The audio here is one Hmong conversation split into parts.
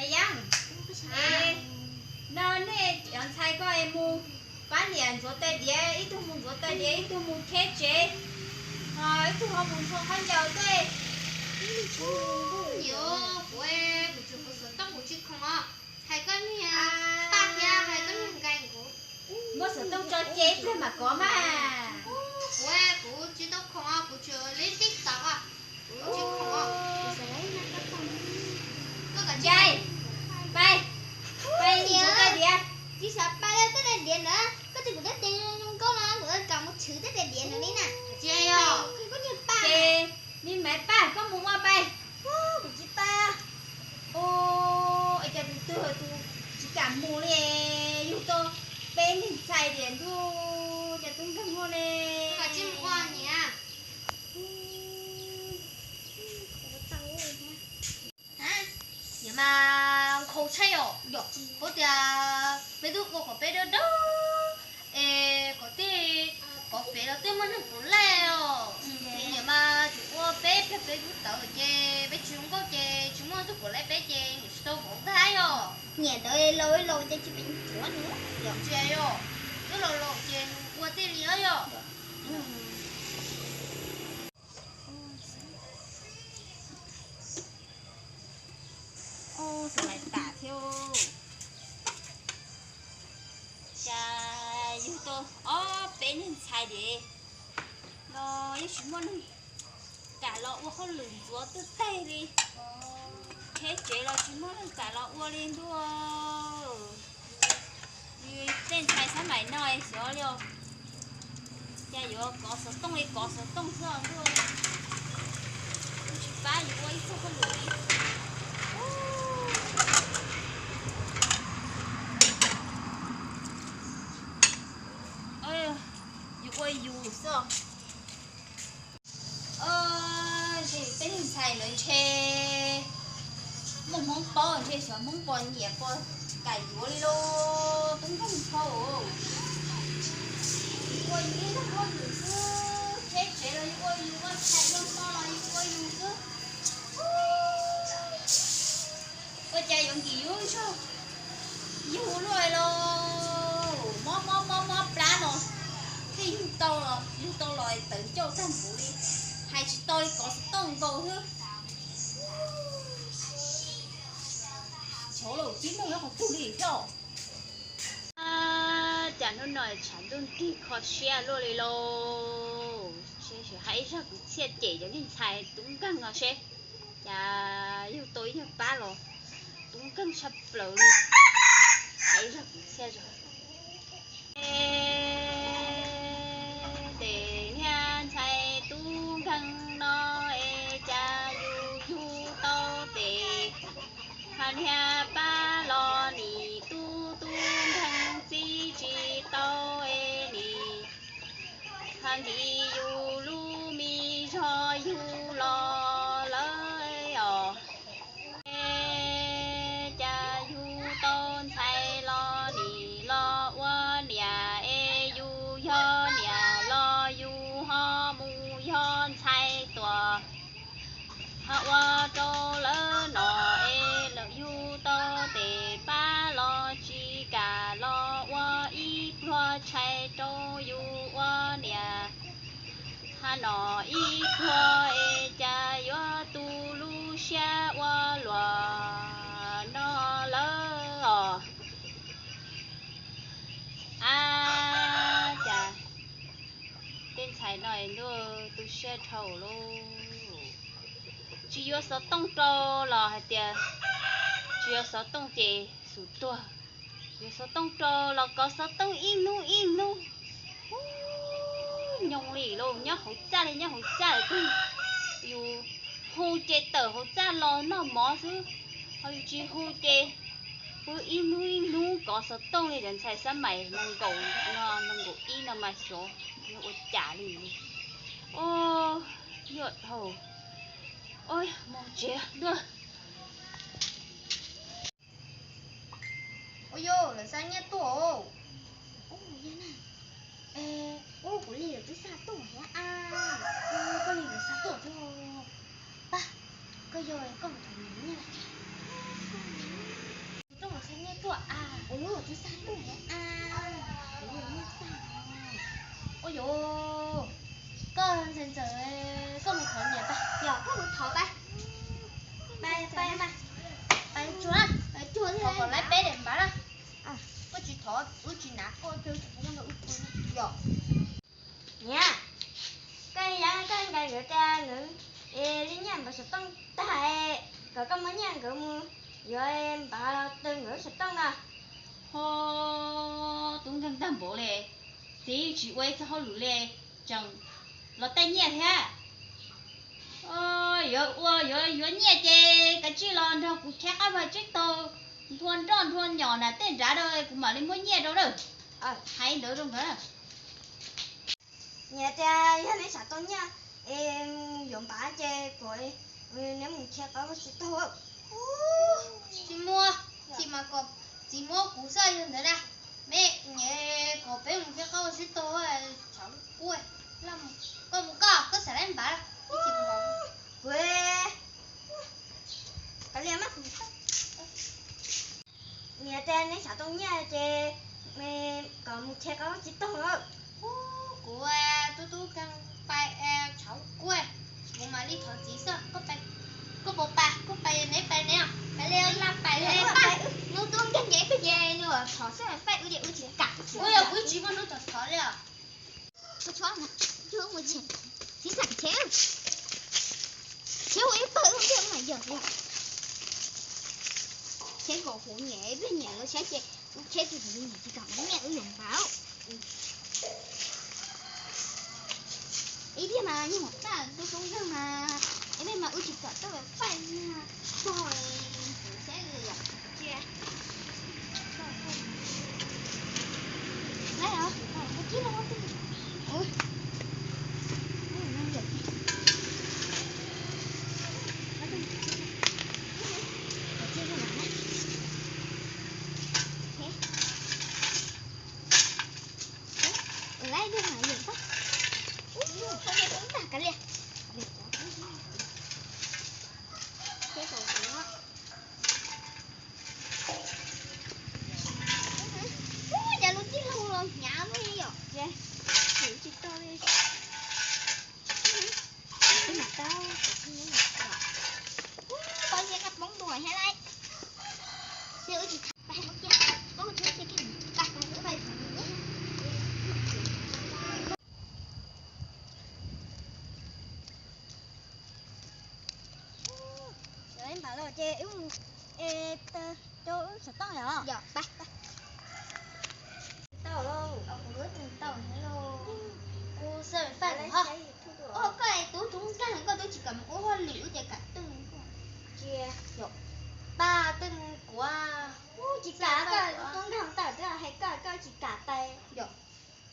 Yaab, no nej cov ntxhais ko es mus pab niam ntxuav tais diav, ib tug mus ntxuav tais diav, ib tug mus cheb tsev, ho ib tug ho mus ntxhua khaub ncaws tej. Kuv, kuv tsis khoom xov tooj, kuv tsis khoom os. Hais koj niag paj thiab hais koj niag nkaij kuv. Muab xov tooj tso ces ib pliag mam kov mas. Kuv, kuv tsis tau khoom os, kuv tsuas li TikTok os, kuv tsis khoom os. Ncaij, pais, pais ntxuav tais diav. Tsis xav pais, tej tais diav ntawd koj tsis, kuv twb tias zoo nkauj no kuv kam mus tshwv tej tais diav ntawd li na. Tsis yog, ces me Maiv Paj koj mus ua pais. Kuv tsis pais. Ua cas tus twg tus tsis kam mus li, yug tau peb neeg ntxhais tias ntuj, cas tub nkeeg ua li. Niam mas nkhaus tshaj os, yog tias peb twb ua kom peb dawb dawb es kom tej, kom pem los tej muaj neeg puav leej os. Niam mas tsuas ua peb pliag peb twb tawv ces peb tsis zoo nkauj ces tsis muaj tug puav leej peb ces niam tsis tau vauv ntag yog. Niam ntawd laus laus ces tsis pem cuav nws. Yog tsis yog, twb laus laus ces ua tej li os yog. Xav lais tas thiab. Cas yug tau ob peb neeg ntxhais diam los yeej tsis muaj neeg kam los ua hauj lwm ntxuav twg teg li. Cheb tsev los tsis muaj neeg kam los ua li ntuj. Tej ntxhais xab maim no xyov li os. Cas yuav kov xov tooj li kov xov tooj xwb ntuj. Tsis pab yus ua ib txoj hauj lwm li. Yus ua yus xwb. Ntshe peb ntxhais lawv ntshe muaj Hmoob paub ntshe xyov Hmoob puas nyiam puas kam yuav li lauj, tub nkeeg dhau. Yus ua yus ib txoj hauj lwm xwb, cheb tsev los yus ua yus, ua tshais ua hmo los yus ua yus xwb. Ua cas yuav nkim yus zog, yug luaj los mob mob mob mob plab no, thiaj yug tau los, yug tau los tawv ncauj tag npaum li, hais tsis tau li kov xov tooj nkaus xwb. Tshauv lauj, tib neeg nyob qhov twg li thiab? Cas hnub no tshav ntuj nrig kho siab luaj li lauj. Hais ib zag kwv txhiaj cem cov niag ntxhais tub nkeeg no seb, cas yug tau ib nyuag pab los tub nkeeg tshaj plaws li. Hais ib zag kwv txhiaj zog. Tes niag ntxhais tub nkeeg no es cas yus yug tau tes, ho niag pab los nim tub tub nkeeg txib tsis tau es nim ho nkim yus lub me zog yug los lawm os. Cas yug tau ntxhais los nim los ua niam es yus yog niam los yus ho mus yog ntxhais tuam, ho ua rau lawv nom es lawv yug tau tes pab los tsis kam los ua ib pluag tshais rau yus ua niam. Ho nom ib pluag es cas yuav tu lub siab ua luam no lawm os. Ab, cas tej ntxhais no ntuj tu siab dhau lauj. Tsis yuav xov tooj rau los hais tias tsis yuav xov tooj ces xum tuag. Yuav xov tooj rau los kov xov tooj ib hnub ib hnub. Ub, nyob li lauj, nyob hauv txaj li nyob hauv txaj twg, yus hu ces tawm hauv txaj los noj mov xwb, ho yus tsis hu ces pw ib hnub ib hnub kov xov tooj li cov ntxhais xab mais nees nkaum no, nees nkaum ib no mas xyov yog ua cas li. Ub, yuav dhau. Ub, mus tsev tuaj. Ua yog lawv xa nyiaj tuaj. Ub, kuv li lawv twb xa tuaj thiab a. Koj li lawv xa tuaj thiab. Pab, koj yog koj mus thov nyiaj. Ua yuav, koj ntxawm ntxawm, koj mus thov niam pab. Yog koj mus thov pab. Pab, pab, pab tsuag, kom lawv peb daim npav na. Koj tsis thov wb tsis hnav koj. Yog. Niam, koj yog koj nkawd tias nkawd li nyiaj npav xov tooj tag, kom koj muab nyiaj nkawd mus yuav npav los tw nkawd xov tooj na. Ho, tub nkeeg tag npaum li, txiv tsis ua ib txoj hauj lwm li, tseem los tej nyiaj thiab. Yuav ua yuav yuav nyiaj ces kav tsij los nrog kuv cheb qab vag tsib taug, nthua nroj nthua nyom nram tej nrad rau kuv mam li muab nyiaj rau na. Hais ntawd rau nkawd. Niam tias yog neb xav tau nyiaj es yuav npav ces kom neb mus cheb qab vag tsib taug. Tsis muaj, tsis mas kom txiv muab kuv xwb yog ntawd na. Me, kom peb mus cheb qab vag tsib taug, tshav kub. Koj mus koj, koj xav tau npav los? Kuv, kav liam mas. Niam tias neb xav tau nyiaj ces kom mus cheb qab vag tsib taug. Kuv, tub tub kab pais, tshav kub, kuv mam li thov txiv xwb. Koj puas pais? Koj pais neb pais neb, pais li laj pais li paj. Nub tub nkeeg nce peb ces nws thov xwb, paj wb ces wb tsis kam. Ua yog kuv tsis muaj hnub thov thov li os. Txiv xam cheb, cheb ua ib pawg wb ntiaj mas yog li. Cheb nkaus huv nyiam ib pliag nyiam lawv saib ces wb cheb tsis huv nyiam tsis kam wb nyiam wb yuav npav. Ib pliag mas nyuag tag tub tub nkeeg mas ib pliag mas wb tsis kam tuaj faij tog kuv saib li yom. Ub, cas lub tij laug los hnyav luaj li yom. Ces tsis tau li. Ub, pom nyiaj qab poob dua thiab lauj. Ces wb tsis tham, peb hais muab kiag, muab kiag kiag, peb pais. Npav los ces wb mus, es, rau wb xov tooj yom. Yog, pab, pab. Tau lauj, kuv lub twg tau thiab lauj. Kuv xav faj ho. Oj, koj es tub tub nkeeg koj twb tsis kam mus ua hauj lwm wb ces kam twj koj. Cia, yog, pab twj kuv. Tsis kam, koj tub tub nkeeg tawm twb hais koj, koj tsis kam pais. Yog,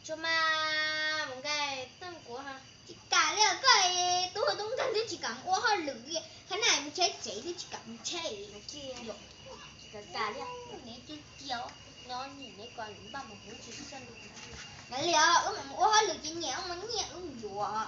tsuas mas mus nkaij twj kuv. Tsis kam li, koj es tub tub nkeeg twb tsis kam mus ua hauj lwm li, khab na mus cheb tsev twb tsis kam mus cheb. Tsis kam li, neb twb cia, nyob nyiam neb ko npaj mus huv tsis xyaj li. Nkav li os, wb mam mus ua hauj lwm ces nyiam wb mus nyiam wb mus yuav.